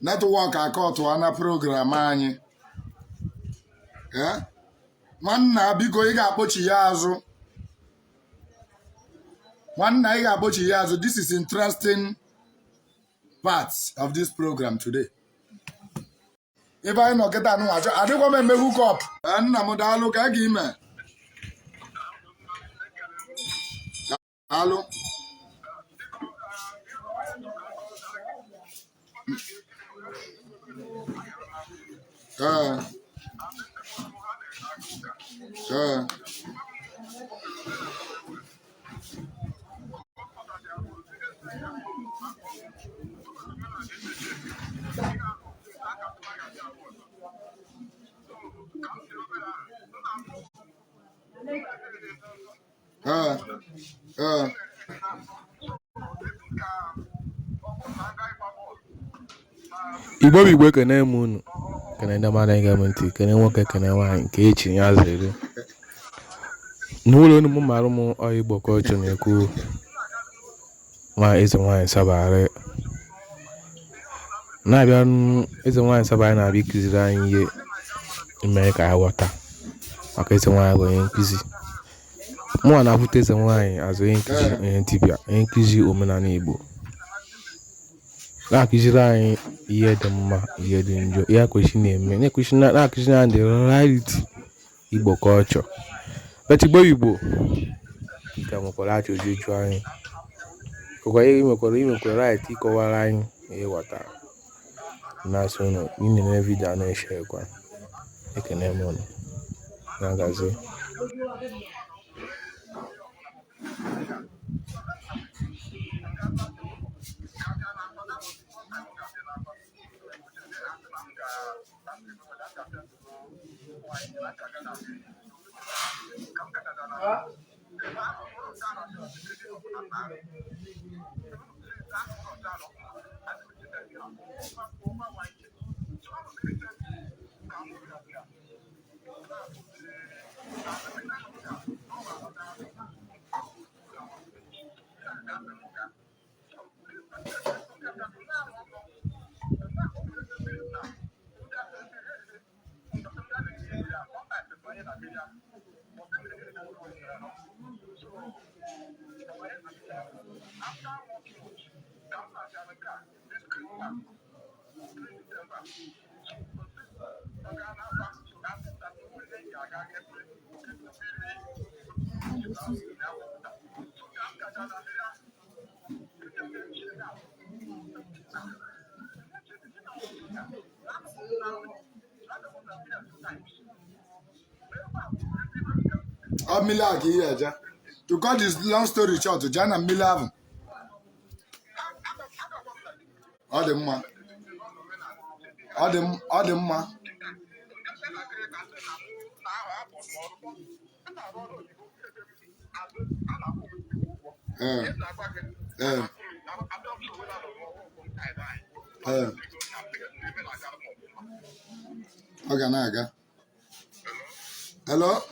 Network akọtụa na program anyị. Ee, nwanna, biko, ị ga-akpọchi ya azụ. Nwanna, ị ga-akpọchi ya azụ. This is interesting part of this program today. Ebe anyị nọ kịta nụ, achọ adịkwa m eme hookup. Nna m, daalụ. Ka ga ime, daalụ. Ee, ee. Ee, ee. Igbo bụ Igbo, ekene m unu, kene ndị mmadụ na-ege m ntị, kene nwoke, kene nwaanyị, nke echi ya zere n'ụlọ unu. M mara m ọ Igbo culture na-ekwu nwa eze nwaanyị sabagharị na-abịa. Eze nwaanyị sabagharị na-abịa ịkụziri anyị ihe mere ka anyị ghọta, maka eze nwaanyị bụ onye nkụzi. Mụnwa na-ahụta eze nwaanyị azụ onye nkụzi, onye dibịa, onye nkụzi omenala Igbo, na-akụziri anyị ihe dị mma, ihe dị njọ, ihe kwesịrị na-eme, na-akụziri anyị the reality Igbo culture. But Igbo Igbo ka nwekwara ajụjụ ịjụ anyị. Ị nwekwara right ịkọwara anyị ihe ghọtara. Na-asị unu ị na-eme video a na-eshare kwa. Ekene m unu na-agazi. Ọ mmiri a ka ihe eje. To cut this long story short, jee na mmiri ahụ. Ọ dị mma, ọ dị mma. Ee, ọ ga na-aga. Hello,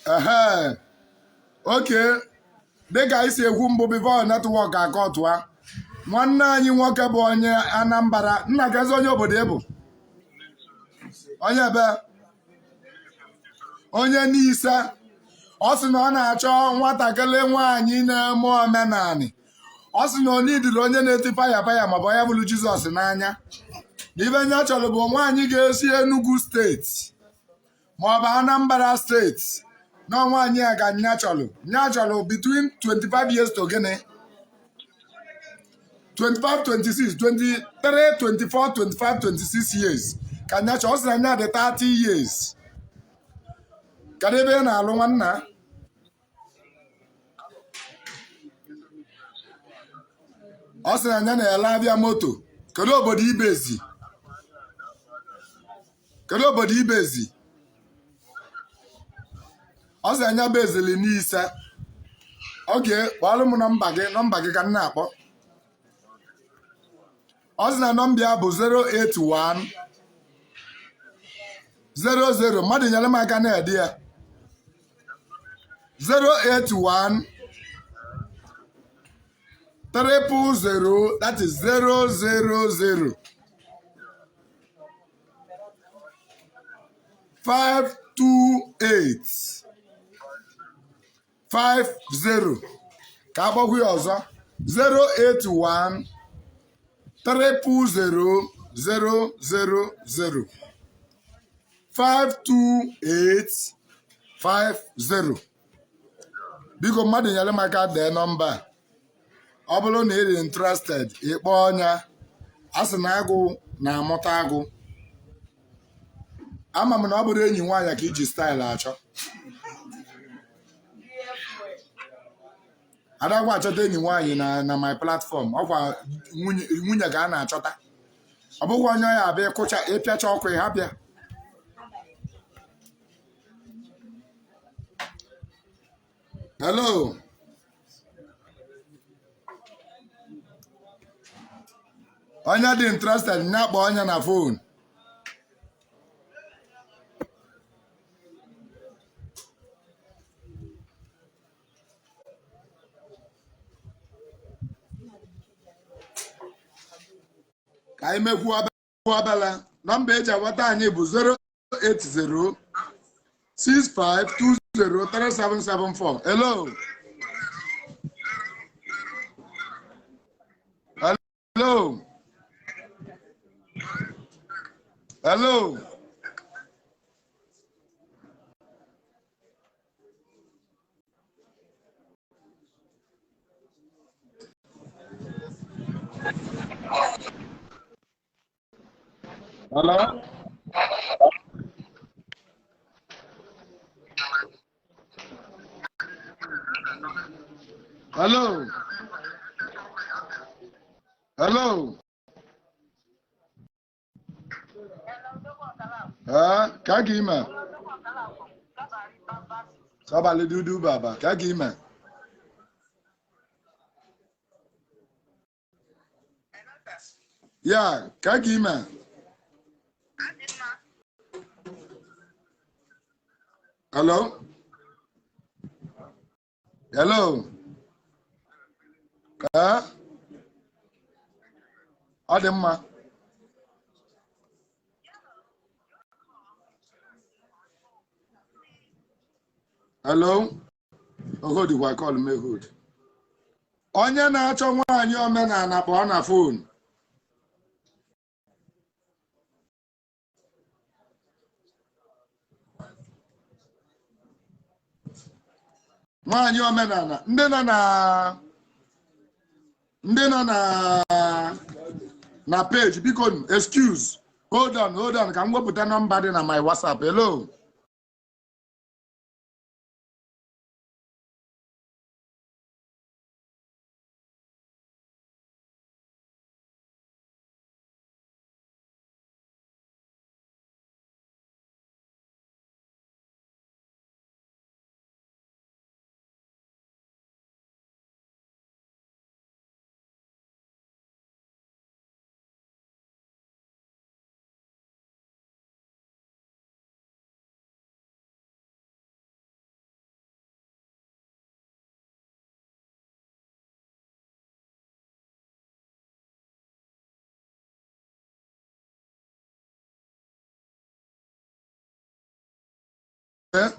ehe, okay. Dịka anyị si ekwu mbụ before network akọtụa, nwanne anyị nwoke bụ onye Anambra. Nna, kezi onye obodo ị bụ? Onye ebe? Onye Nise. Ọ sị na ọ na-achọ nwatakịrị nwaanyị na-eme omenanị. Ọ sị na ọ nidiri onye na-eti fire fire maọbụ onye bụrụ Jizọs n'anya, na ibe nye chọrọ bụ nwaanyị ga-esi Enugu Steeti maọbụ Anambra Steeti, na nwaanyị a ka nya chọrọ. Nya chọrọ between 25 years to gịnị, 25, 26, 23, 24, 25, 26 years ka nya chọrọ. Ọ sị na nya dị 30 years. Kedu ebe ị na-alụ, nwanna? Ọ sị na nya na-ele abịa moto. Kedu obodo ibezi? Kedu obodo ibezi? Ọ sị na nya bezili n'Ise. Oge kpọọrọ m nọmba gị, nọmba gị ka m na-akpọ. Ọ sị na nọmba ya bụ 081 00. Mmadụ nyere m aka na-ede ya. 081 000, that is 000 528 50. Ka akpọkwu ya ọzọ: 081 000 000 528 50. Biko, mmadụ nyere m aka dee nọmba a. Ọ bụrụ na ị dị interested, ịkpọ ọnya. A sị na agụ na-amụta agụ. Ama m na ọ bụrụ enyi nwaanyị ka iji style achọ, adakwa achọta enyi nwaanyị na my platform. Ọkwa nwunye, nwunye ka a na-achọta. Ọ bụghị onye ya abịa ịkụcha ịpịacha ọkụ ịhapịa. Hello. Onye dị interested ya kpọọ onye na phone. Ka anyị mekwuo obere. Nọmba eji enweta anyị bụ 080 65203774. Hello, hello, hello. Hello. Hello. Hello. Ee, ka ka ime? Sọbalị dudu baba, ka ka ime? Ya, ka ka ime? Hello? Hello? Ee? Ọ dị mma. Hello? Hold kwa call me, hold. Onye na-achọ nwaanyị omenala, kpọọ na phone. Nwaanyị omenala, ndị nọ na page, biko, excuse, hold on, hold on, ka m wepụta nọmba dị na my WhatsApp. Hello. Eh?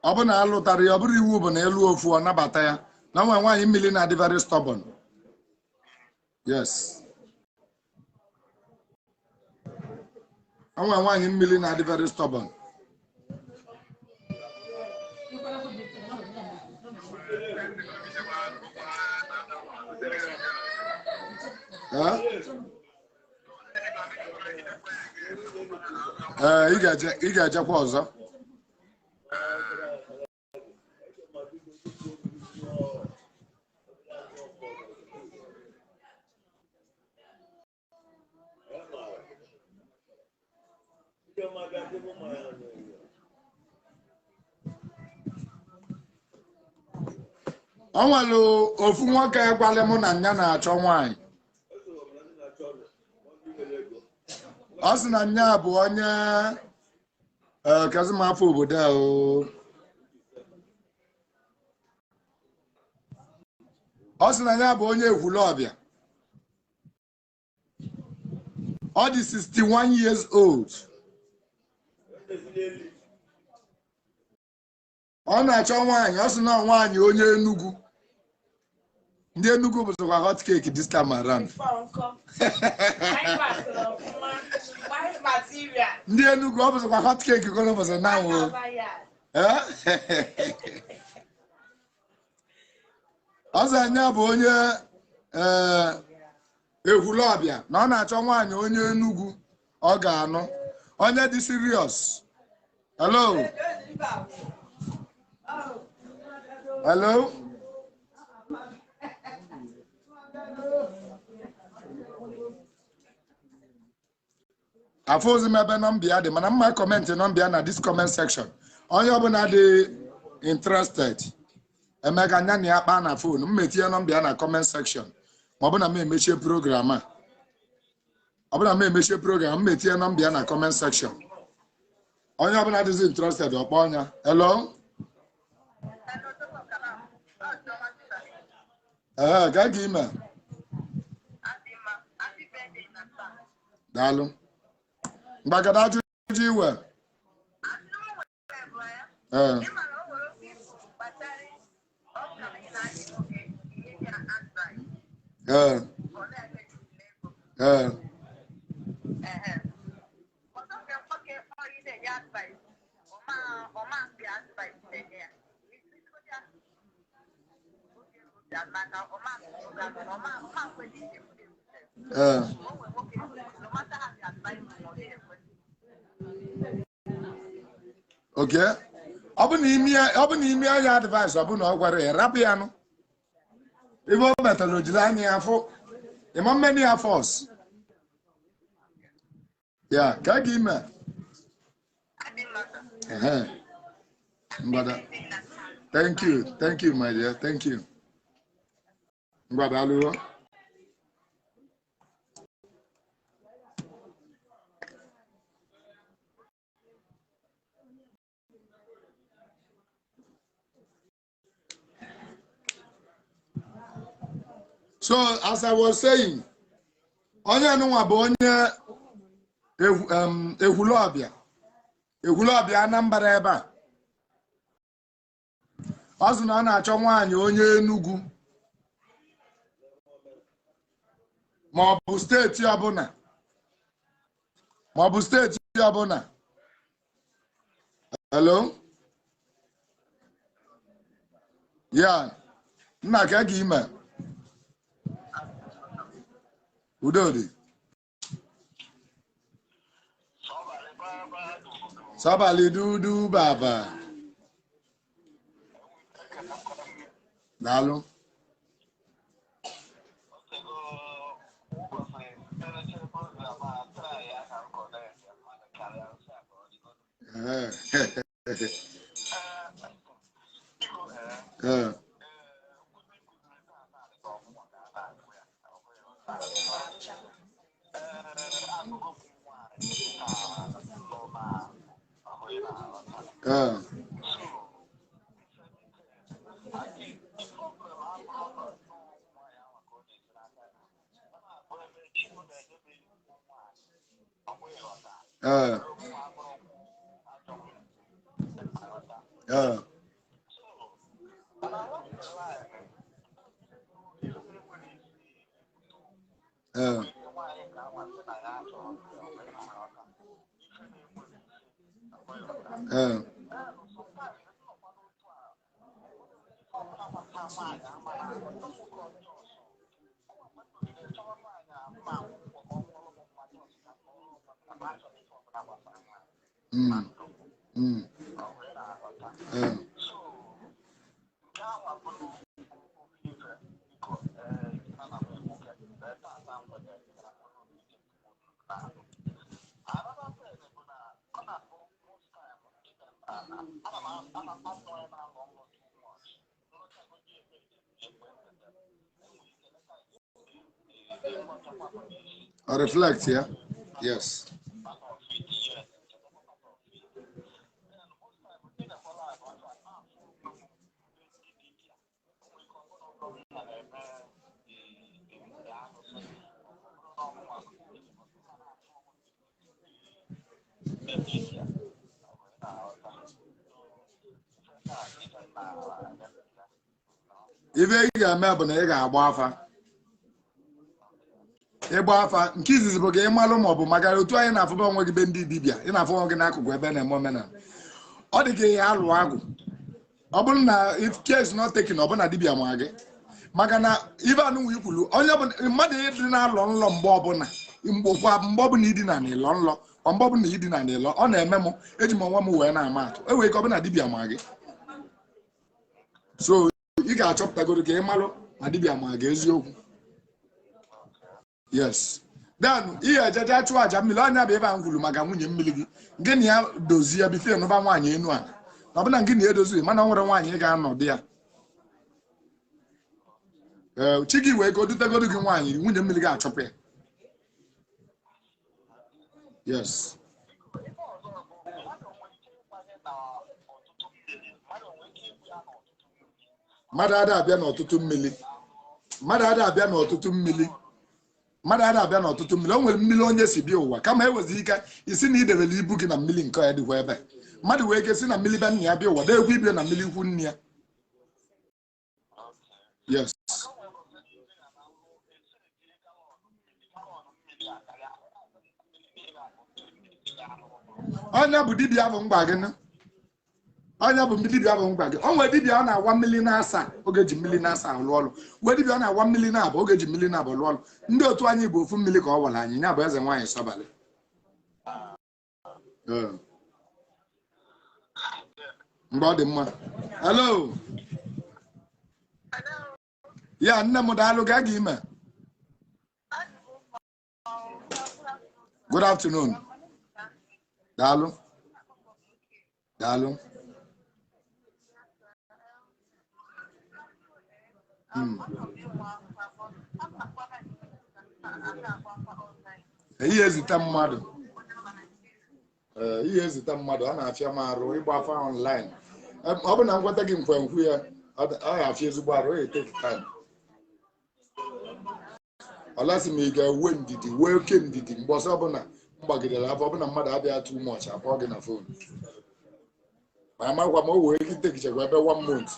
Ọ bụ na alụtara ya, ọ bụrụ iwu bụ na elu ofu ọ nabata ya na nwa nwaanyị mmiri na-adị very stubborn. Yes, nwa nwaanyị mmiri na-adị very stubborn. Eh? Ee, ị ga-ejekwa ọzọ. O nwere ofu nwoke gwara mụ na nya na-achọ nwaanyị. Ọ sị na nya bụ onye kazimafọ obodo a o. Ọ sị na ya bụ onye Ekwulọbịa. Ọ dị 61 years old. Ọ na-achọ nwaanyị. Ọ sị na nwaanyị onye Enugu. Ndị Enugu bụzikwa hot cake this time around. Ndị Enugu ọ bụzikwa hot cake ka ọ bụzi na o. Ọ sị anya bụ onye Ekwulọbịa, na ọ na-achọ nwaanyị onye Enugu ọ ga-anụ, onye dị serious. Hello, hello. Afụzi m ebe nọmba ya dị, mana mma comment nọmba ya na this comment section. Onye ọbụla dị interested, emeka anya na ya kpaa na phone m, etinye nọmba ya na comment section. Ma ọ bụ na m emechie program a, ọ bụ na m emechie program, m etinye nọmba ya na comment section. Onye ọbụla dịzi interested, ọkpọ ọnya. Hello. Ee, gaa ka ime. Daalụ. Mgbagada ajụjụ iwe. Ee. Ee. Ee. Ee. Okay. Ọ bụ na ime ya advice, ọ bụ na ọ gwara ya rapụ ya nụ. Ibe o metara ojiri anya ya afụ. Ịma mmeni ya force. Ya, ka gị ime. Mgbada. Thank you. Thank you, my dear. Thank you. Mgbada alụọ. So, as I was saying, onye nụnwa bụ onye Ekwulọbịa. Ekwulọbịa Anambra ebe a. Ọ sị na ọ na-achọ nwaanyị onye Enugu ma ọ bụ steeti ọbụla. Ma ọ bụ steeti ọbụla. Hello? Ya, nna ka gị ime. Udo dị. Sọbalị dudu baba. Daalụ. Ee. Ee. Ee. Ee. Ee. Ee. Ee. Mm. Mm. Ee. I reflect, yeah? Yes. Ife ị ga-eme bụ na ị ga-agba afa. Ịgba afa nke izizi bụ ka ị malụ ma ọ bụ maka otu anyị na-afụba onwe gị be ndị dibịa, ị na-afụ onwe gị n'akụkụ ebe na-eme omenala, ọ dị ka ihe alụ agwụ. Ọ bụrụ na if care is not taken, ọ bụ na dibịa ma gị, maka na ife anụnwa ikwulu onye mmadụ ịdị na-alọ nlọ mgbe ọbụla, mgbe ọbụla idina na ịlọ nlọ, mgbe ọbụla idina na ịlọ, ọ na-eme m eji m onwe m wee na-ama atụ. E wee ka ọ bụ na dibịa ma gị, so ị ga-achọpụtagoro ka ị malụ ma dibịa ma gị eziokwu. Yes, then ihe ejeje chụọ aja mmiri, ọnya bụ ebe a m kwuru maka nwunye mmiri gị, gị na ya dozie bifie nụba nwaanyị enu ala, na ọbụna gị na edozighị, mana ọ nwere nwaanyị ị ga-anọ di ya. Ee, chi gị wee ka o dutegodo gị nwaanyị, nwunye mmiri ga-achọpụ ya. Yes, mmadụ ada abịa n'ọtụtụ mmiri, mmadụ ada abịa n'ọtụtụ mmiri, mmadụ ada abịa n'ọtụtụ mmiri. O nwere mmiri onye si bịa ụwa, kama ewezi ike isi na idebere ibu gị na mmiri nke ya dịkwa ebe mmadụ wee ike si na mmiri be nna ya bịa ụwa, deekwa ibie na mmiri ikwu nne ya. Yes, onye bụ dibịa bụ mgba gị, onye bụ dibịa bụ mgba gị. O nwere dibịa ọ na-awa mmiri na-asa oge ji mmiri na-asa alụ ọrụ, nwee dibịa ọ na-awa mmiri na-abụ oge ji mmiri na-abụ alụ ọrụ. Ndị otu anyị bụ ofu mmiri ka ọ wara anyị, ya bụ eze nwaanyị sọbalị. Mgbe ọ dị mma. Hello. Ya nne m daalụ, gaa gị ime. Good afternoon. Daalụ. Daalụ. Ihe ezite mmadụ. Ihe ezite mmadụ, ọ na-afịa m arụ ịgba afa online. Ọ bụ na ngwata gị nkwenkwe ya, ọ ga-afịa ezigbo arụ, ọ ga-etake time. Ọlasị ma ị ga-ewe ndidi, wee oke ndidi mgbe ọsọ ọbụla m gbagidere afọ ọbụla mmadụ abịa too much akpọ gị na fon. Ma amakwa ma o wee ike tekichekwa ebe 1 month.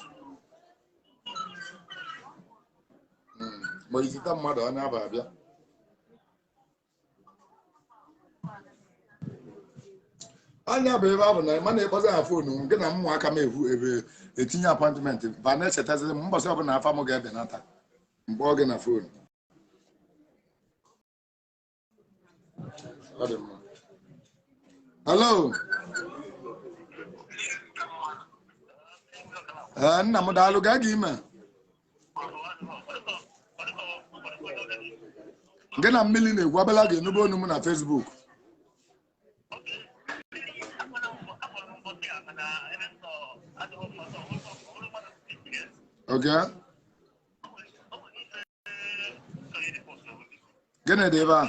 Ma izite mmadụ onye aba abịa. Anya bụ ebe ahụ na mana ịkpọzi ha foonu gị na ụmụaka m ehu ebe etinye apọịntmentị ba na-echetaziri m mbọsị ọbụla afa m ga-ebenata mgbe ọ gị na foonu. Ọ dị mma. Hello. Ee, nna m daalụ, gaa gị ime. Gị na mmiri na-egwu abala ga-enube onu m na Facebook. Okay. Gịnị dị ebe a?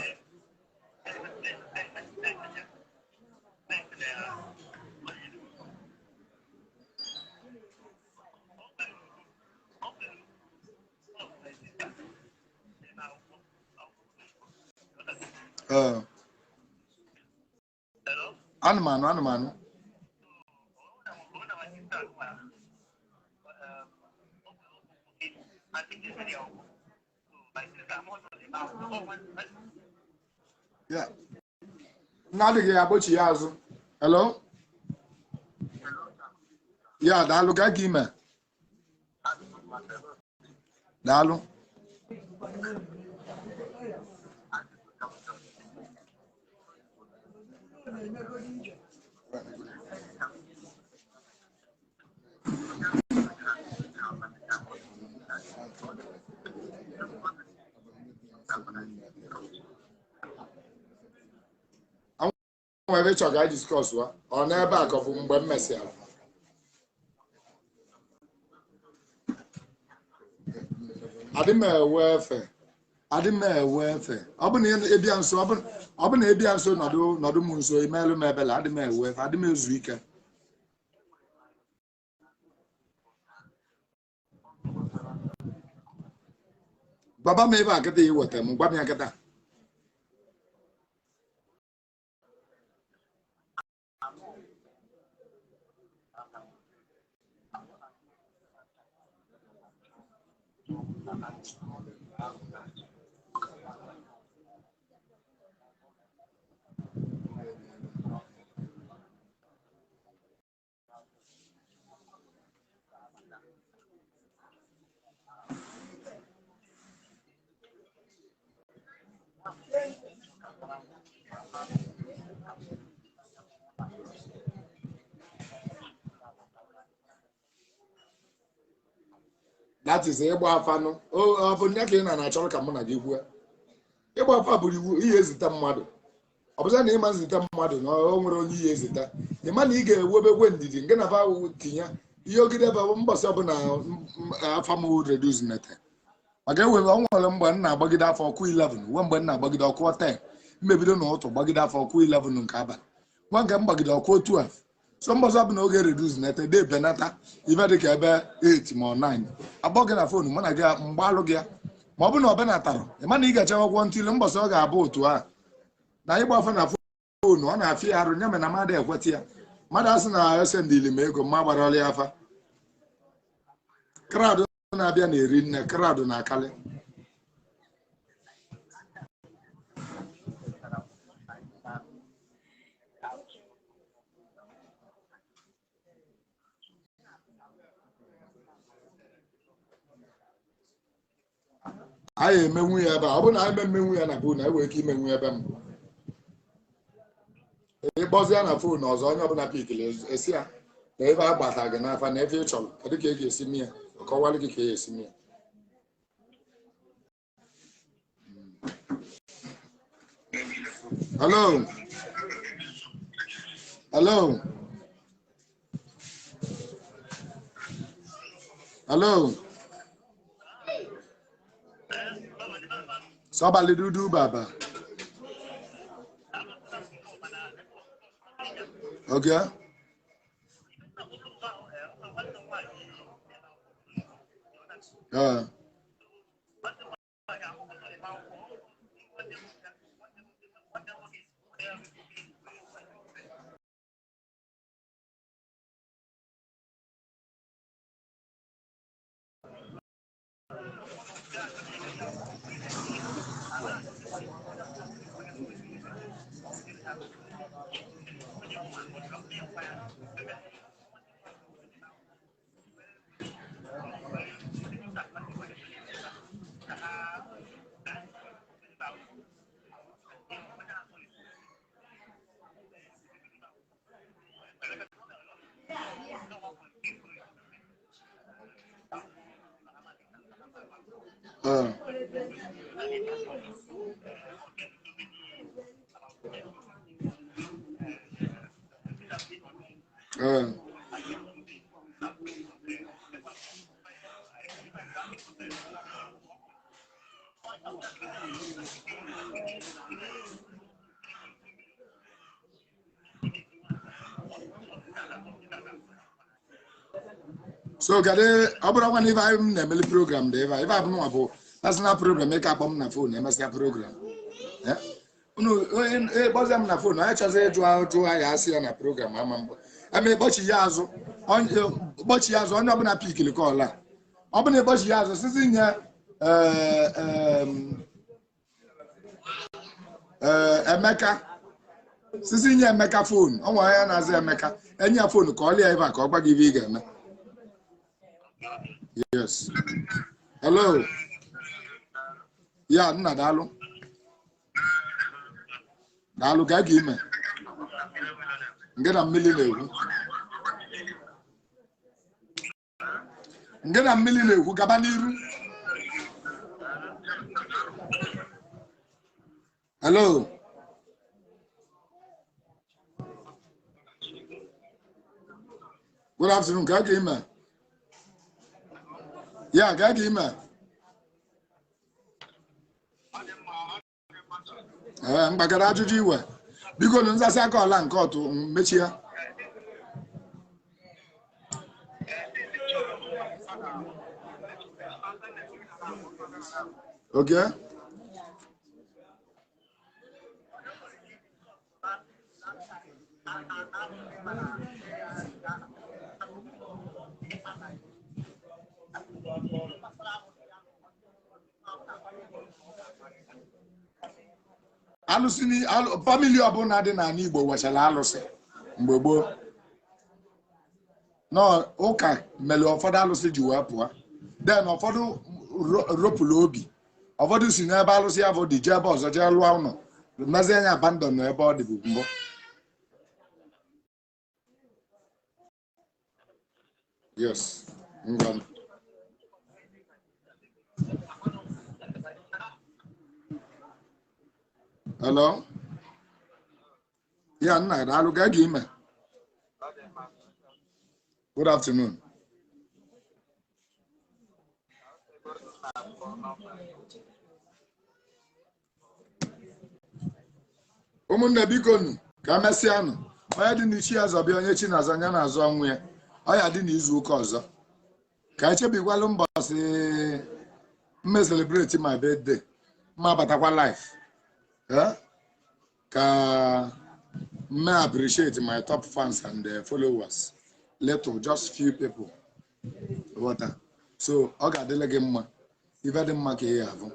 Anụmanụ anụmanụ. Yeah. Na-adịghị agbochi ya azụ. Hello? Ya daalụ, gaa gị ime. Daalụ. Nwere ịchọ ka anyị diskọs wa ọ n'ebe a ka ọ bụ mgbe m mesịara. Adị m ewe efe, adị m ewe efe. Ọ bụ na ịbịa nso, ọ bụ na ịbịa nso nọdụ m nso, imeelụ m ebele. Adị m ewe efe, adị m ezu ike. Gwaba m ebe a kịta iweta m, gwa m ya kịta. That is ịgba afa nụ. Ọ bụ nya ka ị na-achọrọ ka mụ na gị kwuo. Ịgba afa bụrụ iwu ihe ezite mmadụ. Ọ bụza na ịma nzite mmadụ na o nwere onye ihe ezite, ịma na ị ga-ewebekwe ndidi nke na fa tinye ihe ogide ebe mbọsị ọbụla afa m reduce nete maka ewe. O nwere mgbe m na-agbagide afọ ọkụ 11, nwe mgbe m na-agbagide ọkụ 10, mmebido n'ụtụ gbagide afọ ọkụ 11 nke abalị, nwa nke m gbagide ọkụ 12. So mbọsị ọbụla oge reduce nete de benata ife dịka ebe 8 ma ọ 9, akpọ gị na phone, mụ na gị mgbalụ gị ya. Ma ọ bụ na ọ benatara, ịma na ị ga-echewakwa ntili mbọsị ọ ga-abụ otu a na ịgba afa na phone. Ọ na-afịa arụ ya mere na mmadụ ekweta ya. Mmadụ asị na esendili m ego mma gbara ọlị afa. Crowd na-abịa na-eri nne, crowd na-akali. Anyị emenwu ya ebe a. Ọ bụrụ na anyị emenwu ya na phone, anyị nwere ike imenwu ebe m ịkpọzi ya na phone ọzọ. Onye ọbụla pikili esi ya na ebe a gbata gị n'afa na ebe ị chọrọ, kedu ka ị ga-esi mee ya? Ọ kọwalụ gị ka e esi mee ya. Hello, hello, hello. Sọbalị dudu baba. Okay. So kedu ọ bụrụ na ife anyị m na-emeli program dị ebe a, ife abụ nwa bụ personal program. Ị ka akpọ m na phone emesịa program. Unu onye ịkpọzia m na phone, onye chọzị ịjụ ajụ ya asị ya na program ama mbụ ama ịkpọchi ya azụ, kpọchi ya azụ. Onye ọbụla pikili call a, ọ bụla ịkpọchi ya azụ sisi nye Emeka, sisi nye Emeka phone. Ọ nwere onye na-aza Emeka, enye ya phone ka ọ lịa ebe a ka ọ gwa gị ife ị ga-eme. Yes, hello ya nna, daalụ, daalụ. Ka ga ime nke na mmiri na-ekwu, nke na mmiri na-ekwu, gaba n'iru. Hello. Good afternoon. Ka ga ime ya ka ga ime. Ee, mgbakọrọ ajụjụ iwe, biko nụ nzasị aka ọla nke ọtụ mechie ya. Okay. Alụsị family ọbụla dị n'ala Igbo nwechara alụsị mgbe gboo. Nọ ụka mere ụfọdụ alụsị ji wee pụọ, then ụfọdụ ropụrụ obi, ụfọdụ si n'ebe alụsị ya bụ dị jee ebe ọzọ jee lụọ ụlọ, mezie anya abandon ebe ọ dịbụ mbụ. Yes, ngwa. Hello. Ya nna, daalụ. Gaa gị ime. Good afternoon. Ụmụnne, biko nụ ka emesịanụ. Onye dị n'ichi ya zọbịa, onye chi na-azọ anya na-azọ ọnwụ ya. Ọ ya dị n'izu ụka ọzọ ka echebikwalụ mbọsị mme celebrate my birthday, mma batakwa live, eh? Ka mme appreciate my top fans and followers, little, just few people. Ghọta? So ọ ga-adịle gị mma. Ife dị mma ka ị ga-abụ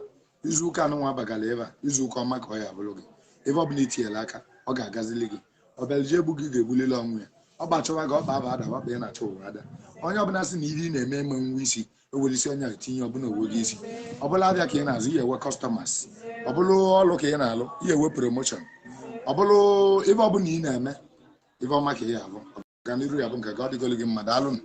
izu ụka anụnwa abagala ebe a. Izu ụka ọma ka ọ ya abụrụ gị. Ebe ọ bụla itinyere aka, ọ ga-agazili gị. Ọbịalije egbu gị ga-egbulili ọnwụ ya. Ọ gbachọwa gị ọkpa aba ada wakpa ị na-achọ ụwa ada. Onye ọbụla sị na ihe ị na-eme eme nwa isi ewelisi onye a tinye ọbụla onwe gị isi. Ọbụla abịa ka ị na-azụ, ihe ewe customers. Ọbụlụ ọlụ ka ị na-alụ, ihe ewe promotion. Ọbụlụ ife ọbụla ị na-eme, ife ọma ka ị ga-abụ. Ọganiru ya bụ nke ka ọ dịgolu gị mma. Daalụnụ.